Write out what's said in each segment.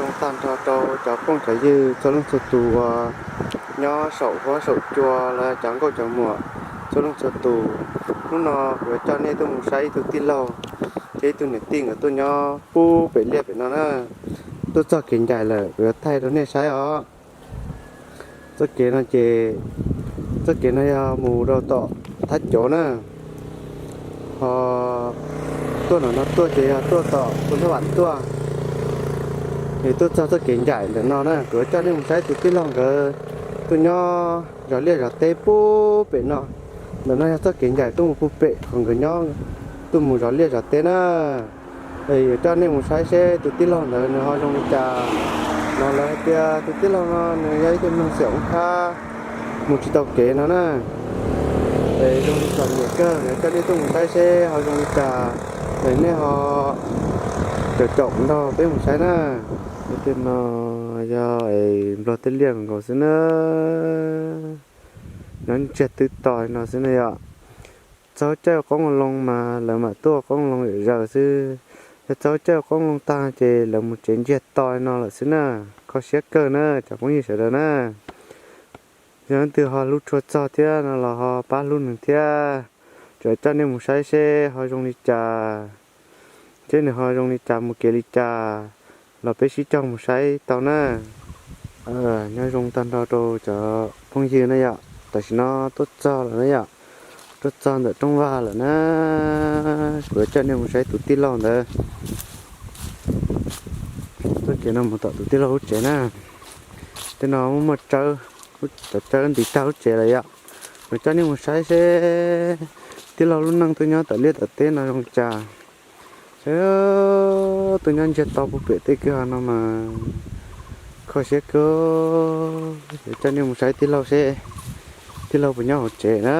Zoo tag nrho rau cov phooj cov ywg txhua leej txhua tus uas nyob saum huab saum cua los cov nkauj cov muam txhua leej txhua tus. Hnub no kuv yuav coj nej tuaj mus saib ib tug tij laug thiab ib tug niam tij nkawd tuaj nyob pub pem liaj pem no na. Tuaj txog kev ncaim lawm kuv yuav thaij rau nej saib os. Txoj kev no ces, txoj kev no yog mus rau tom thab cov na. Ho tuaj no no tuaj ces yog tuaj tom tus thab vam tuaj. Es tuaj txog txoj kev ncaim ntawm no na kuv yuav coj nej mus saib tus tij laug nkawd tuaj nyob zov liaj zov teb pub pem no. Ntawm no yog txoj kev ncaim tuaj mus pub pem qhov nkawd nyob, tuaj mus zov liaj zov teb na. Es yuav coj nej mus saib seb tus tij laug ntawd nws ho zoo li cas. No lawv hais tias tus tij laug no nws yog ib tug neeg xiam oob khab, mus tsis tau kev no na. Es zoo li txom nyem kawg, yuav coj nej tuaj mus saib seb ho zoo li cas. Es nej ho caum caum nrog peb mus saib na. Tej no yog es nplog tej liaj nkaus xwb na. Nyob ntsiag twb to no xwb na yom. Txog caij qoob loo mas lawv mam tuaj qoob loo zom zaws xwb. Yog txog caij qoob loo tag ces lawv mus tsev ntsiag to no lawm xwb na. Kho siab kawg na cov phooj ywg sawv daws na. Yog leej twg ho hlub tshua txog thiab no los ho pab hlub nws thiab. Tsuas coj nej mus saib seb ho zoo li cas, seb nws ho zoo li cas mus kev li cas los peb sib coj mus saib tau na. Nyob zoo tag nrho rau cov phooj ywg na yom, tam sim no tuaj txog lawm na yom, tuaj txog ntawm rooj vag lawm na. Kuv yuav coj nej mus saib tus tij laug ntawd. Txoj kev no mus tom tus tij laug lub tsev na. Tej no muaj muaj tsawb, cov tsawb ntis tag lub tsev lawm yom. Kuv coj nej mus saib seb tij laug lub neej tuaj nyob tom liaj tom teb no zoo li cas. Seb tuaj nyob ntsiag to puag pem tej kwj ha no mas kho siab kawg. Yuav coj nej mus saib tij laug seb tij laug puas nyob hauv tsev na.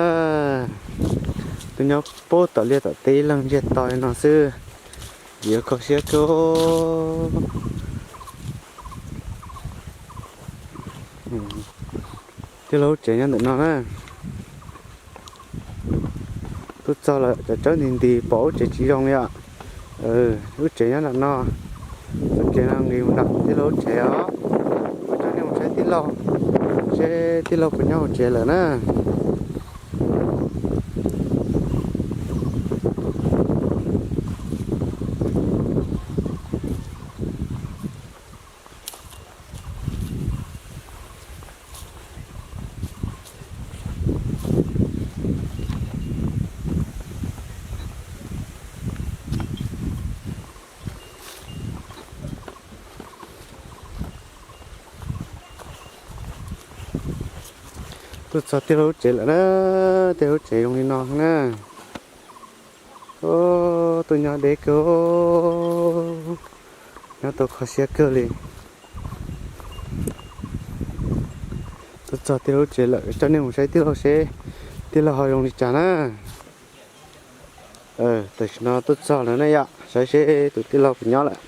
Tuaj nyob puag tom liaj tom teb ib leeg ntsiag to li no xwb, yuav kho siab kawg. Tij laug lub tsev nyob ntawm no na. Tuaj txog lawm cov tsawb ntis ntis pom lub tsev tsis zoo li os. Lub tsev nyob nram no. Txoj kev no nqis mus nram tij laug lub tsev os. Kuv coj nej mus saib tij laug, seb tij laug puas nyob hauv tsev lawm na. Tuaj txog tij laug lub tsev lawm na, tij laug lub tsev zoo li no na. Tuaj nyob deb kawg, nyob tau kho siab kawg li. Tuaj txog tij laug lub tsev lawm, coj nej mus saib tij laug seb tij laug ho zoo li cas na. Tam sim no tuaj txog lawm na yom, saib seb tus tij laug puas nyob lawm.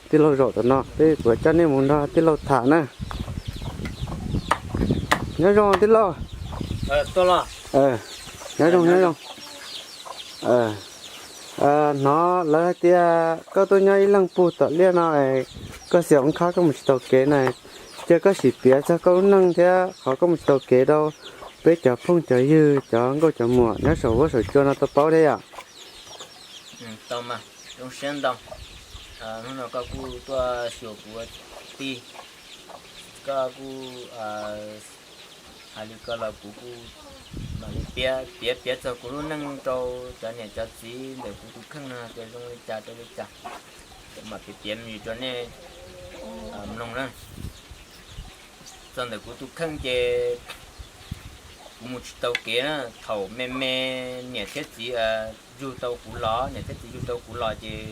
Tij laug zaum tom no, peb kuv coj nej mus nrog tij laug tham na. Nyob zoo tij laug. Nyob zoo, nyob zoo. Hnov lawv hais tias koj tuaj nyob ib leeg puag tom liaj no, koj xiam oob khab koj mus tsis tau kev na. Cia koj sim piav txog koj lub neej thiab qhov koj mus tsis tau kev rau peb cov phooj cov ywg, cov nkauj cov muam nyob saum huab saum cua no tau paub thiab yom. Tau mas, zoo siab ntau. Hnub no koj kuj tuaj xyuas kuv tij, koj kuj hais li ko los kuv kuj mam li piav piav piav txog kuv lub neej rau cov niam cov txiv ntawm kuv tus kheej no tias zoo li cas rau li cas, mam piav piav me ntsis rau nej mloog na. Txog ntawm kuv tus kheej ces kuv mus tsis tau kev na. Thaum me me niam thiab txiv yug tau kuv los, niam thiab txiv yug tau kuv los ces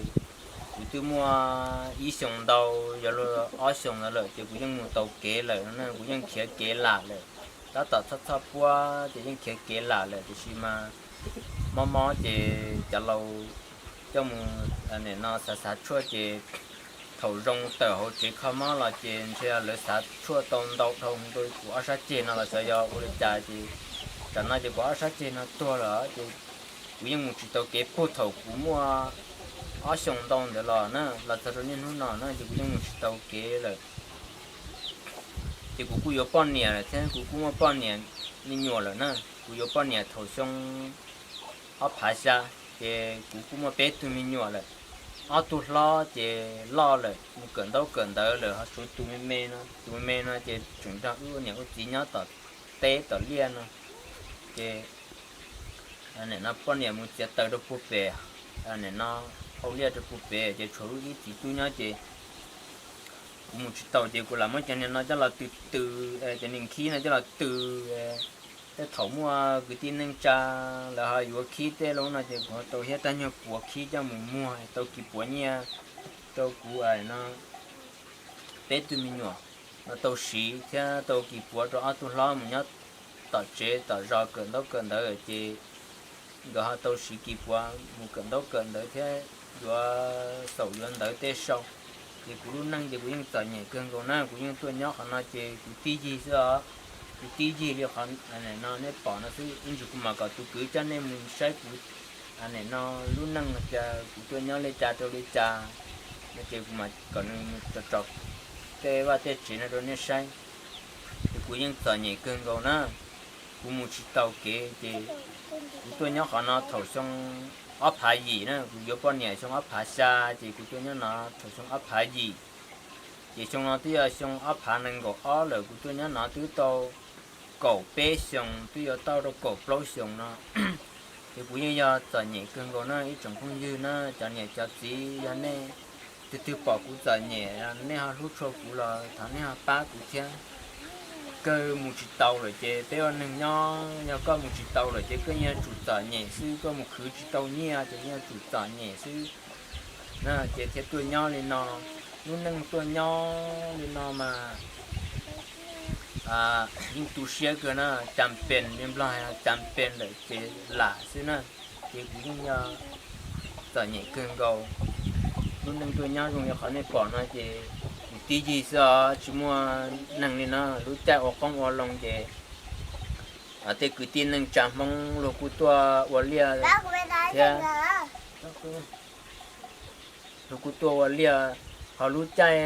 kuv twb muaj ib xyoos ntau, yuav luag ob xyoos ntawd lawm ces kuv yeej mus tau kev lawm no, kuv yeej khiav kev lam lawm. Tab tom txhob txhob puab ces yeej khiav kev lam lawm, tiam sis mas mob mob ces cov laus coj mus nim no xav xav tshuaj ces thaum zoo tawm hauv tsev kho mob los ces ntshe lawv xav tshuaj tau ntau dhau rau kuv ob sab ceg no los xyov yog ua li cas ces tsam no ces kuv ob sab ceg no tuag lawm ces kuv yeej mus tsis tau kev puag thaum kuv muaj ob xyoos ntau ntawd los na, los txog rau niaj hnub no na ces kuv yeej mus tsis tau kev lawm. Ces kuv kuj yuav poj niam lawm thiab, kuv kuj muaj poj niam me nyuam lawm na. Kuv yuav poj niam thaum xyoo ob phav xya, ces kuv kuj muaj peb tug me nyuam lawm. Ob tug hlob ces loj lawm, mus kawm ntaub kawm ntawv lawm, ho tshuav tus me me no, tus me me no ces tseem nrog wb ua niam ua txiv nyob tom teb tom liaj no. Ces nim no poj niam mus txiav taws rau puag pem, nim no hau liaj rau puag pem, ces tshuav wb ib txiv tub nyob ces kuv mus tsis tau, ces kuv lam muab cov niag no coj los tw tw, cov niag khib no coj los tw. Tej thaum muaj kwv tij neej tsa lawv ho yuav khib tej lub no ces kuv ho tau hiab rab nyuag puav khib coj mus muag tau kis puav nyiaj rau kuv no peb tug me nyuam no tau siv thiab tau kis puav rau ob tug hlob mus nyob tom tsev tom zos kawm ntaub kawm ntawv ces nkawd ho tau siv kis puav mus kawm ntaub kawm ntawv thiab yuav xaum yuav ntawv tej sau. Ces kuv lub neej ces kuv yeej txom nyem kawg nkaus na, kuv yeej tuaj nyob qhov no ces kuv tib yig xwb os. Kuv tib yig li qhov no nej pom no xwb, ib ntsis kuv mam kom tus kwv coj nej mus saib kuv nim no lub neej no cas kuv tuaj nyob li cas rau li cas no ces kuv mam kom nws mus tso tso tej vaj tej tsev no rau nej saib. Ces kuv yeej txom nyem kawg nkaus na, kuv mus tsis tau kev ces kuv tuaj nyob qhov no thaum xyoo ob phav yim na, kuv yuav poj niam xyoo ob phav xya, ces kuv tuaj nyob no thaum xyoo ob phav yim. Ces xyoo no twb yog xyoo ob phav nees nkaum ob lawm, kuv tuaj nyob no twb tau kaum peb xyoos, twb yuav tau rau kaum plaub xyoos no. Ces kuv yeej yog txom nyem kawg nkaus na ib tsoom phooj ywg na, cov niam cov txiv, yog nej twg twg pom kuv txom nyem, nej ho hlub tshua kuv los thov nej ho pab kuv thiab. Kawg mus tsis tau lawm ces peb ua neeg nyob, yog koj mus tsis tau lawm ces koj yeej yuav tsum txom nyem xwb, koj mus khwv tsis tau nyiaj ces yeej yuav tsum txom nyem xwb na. Ces thiaj tuaj nyob li no, lub neej tuaj nyob li no mas yeej tu siab kawg na, cas pes li Nplog cas pes lawm ces lam xwb na. Ces kuv yeej yog txom nyem kawg nkaus. Lub neej tuaj nyob zoo li qhov nej pom no ces kuv tib yig xwb os, tsis muaj neeg li no. Lub caij ua qoob ua loo ces tej kwv tij neej tsa Hmoob luag kuj tuaj ua liaj thiab, luag kuj tuaj ua liaj, ho lub caij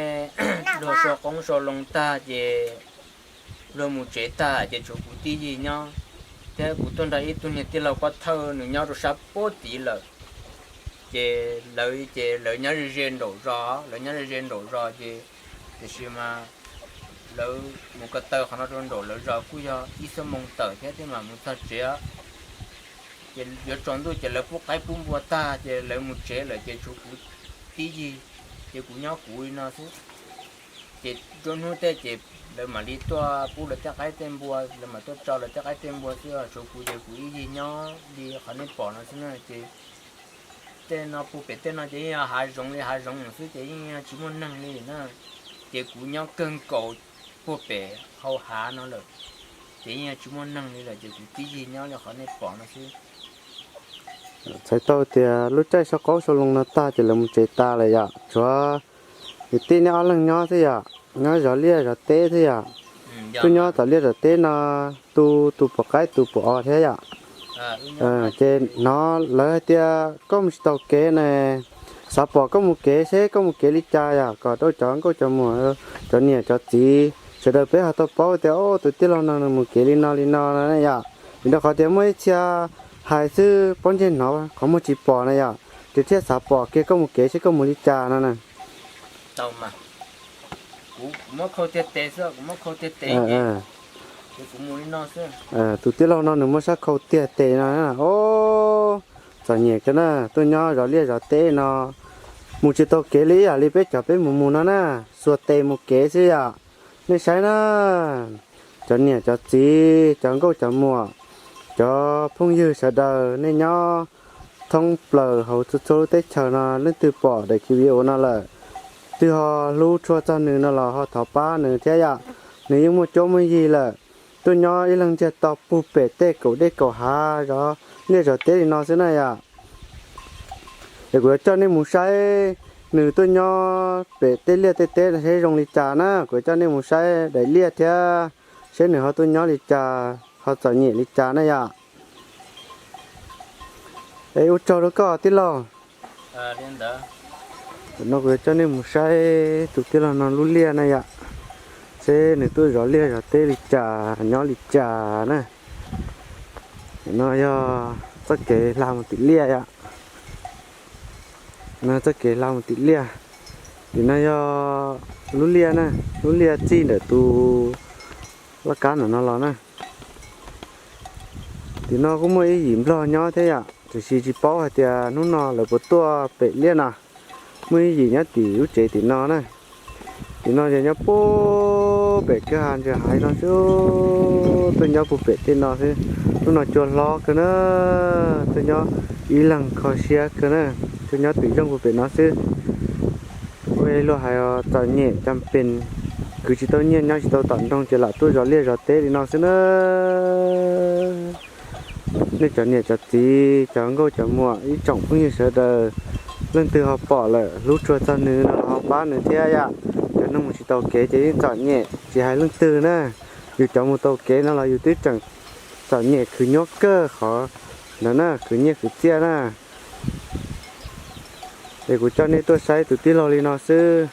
luag sau qoob sau loo tag ces luag mus tsev tag ces tshuav kuv tib yig nyob. Thiab kuv tuaj nrog ib tug niag tij laug pov thawj nws nyob rau sab puag tid lawm. Ces lawv ces lawv nyob ze ze nraum zos, lawv nyob ze ze nraum zos ces tiam sis mas lawv mus ko taw qhov no rau nraum lawv zos kuj yog ib xuab moos tawm thiab thiaj mam mus txog tsev. Ces yuav tsaus ntuj ces lawv pub qaib pub npua tag ces lawv mus tsev lawm ces tshuav kuv tib yig, ces kuv nyob kuv li no xwb. Ces nruab hnub tej ces lawv mam li tuaj pub lawv tej qaib tej npua, lawv mam tuaj tso lawv tej qaib tej npua xwb, tshuav kuv ces kuv ib yig nyob li qhov nej pom no xwb na. Ces tej no puag pem tej no ces yeej yog hav zoov li hav zoov xwb ces yeej tsis muaj neeg li na. Ces kuv nyob kawg nkaus puag pem hau hav no lawm, ces yeej tsis muaj neeg li lawm ces kuv tib yig nyob li qhov nej pom no xwb. Txhais tau tias lub caij sau qoob sau loo no tag ces lawv mus tsev tas lawm yom, tshuav kwv tij nej ob leeg nyob xwb yom, nyob zov liaj zov teb xwb yom. Tuaj nyob tom liaj tom teb no, tu tus pom qaib tus pom os thiab yom. Ces hnov lawv hais tias koj mus tsis tau kev ne, xav pom koj mus kev seb koj mus kev li cas yom, kom rau cov nkauj cov muam, cov niam cov txiv sawv daws peb ho tau paub tias tus tij laug no nws mus kev li no li no no yom. Vim rau qhov tias muaj ib txhia hais xwb pob ntseg hnov qhov muag tsis pom na yom, ces thiaj xav pom kiag koj mus kev seb koj mus li cas no na. Tus tij laug no nws muaj sab khau tiag tes no na. Txom nyem kawg na, tuaj nyob zov liaj zov teb no, mus tsis tau kev li ib yam li peb cov peb mus mus no na, xuas tes mus kev xwb yom. Nej saib na, cov niam cov txiv, cov nkauj cov muam, cov phooj ywg sawv daws nej nyob thoob plaws hauv txhua txhua lub teb chaws no, leej twg pom daim video no lawm, twg ho hlub tshua txog nws no los ho thov pab nws thiab yom. Nws yeej muaj cuab muaj yig lawm, tuaj nyob ib leeg ntsiag to puag pem tej kaum dej kaum hav zov liaj zov teb li no xwb na yom. Es kuv yuav coj nej mus saib nws tuaj nyob pem tej liaj tej teb no seb zoo li cas na, kuv yuav coj nej mus saib daim liaj thiab seb nws ho tuaj nyob li cas, ho txom nyem li cas na yom. Es ua tsaug rau koj tij laug. Ntawm no kuv yuav coj nej mus saib tus tij laug no lub liaj na yom, seb nws tuaj zov liaj zov teb li cas nyob li cas na. Ntawm no yog txoj kev hla mus tim liaj yom. No txoj kev hla mus tim liaj. Tim no yog lub liaj na, lub liaj txij ntawm tus laj kab ntawm no los na. Tim no kuj muaj ib yim nplog nyob thiab yom, tiam sis tsis paub hais tias hnub no lawv puas tuaj pem liaj no. Muaj ib yim nyob tim lub tsev tim no na. Tim no ces nyob puag pem kwj ha ntsa haiv no xwb, tuaj nyob puag pem tej no xwb. Hnub no cua hlob kawg na, tuaj nyob ib leeg kho siab kawg na, tuaj nyob twm yooj puag pem no xwb. Ua luag hais txom nyem cas pes, khwv tsis tau nyiaj nyob tsis tau tom nroog ces lam tuaj zov liaj zov teb li no xwb na. Nej cov niam cov txiv, cov nkauj cov muam, ib tsoom phooj ywg sawv daws, leej twg ho pom lawm hlub tshua txog nws no los ho pab nws thiab yom. Cov neeg mus tsis tau kev ces yeej txom nyem tsis hais leej twg na. Yus cov mus tau kev no los yus twb tseem txom nyem khwv nyuaj kawg qhov ntawd na, khwv nyiaj khwv txiaj na. Es kuv coj nej tuaj saib tus tij laug li no xwb,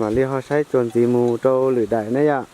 mam li ho saib txuas ntxiv mus rau lwm daim na yom.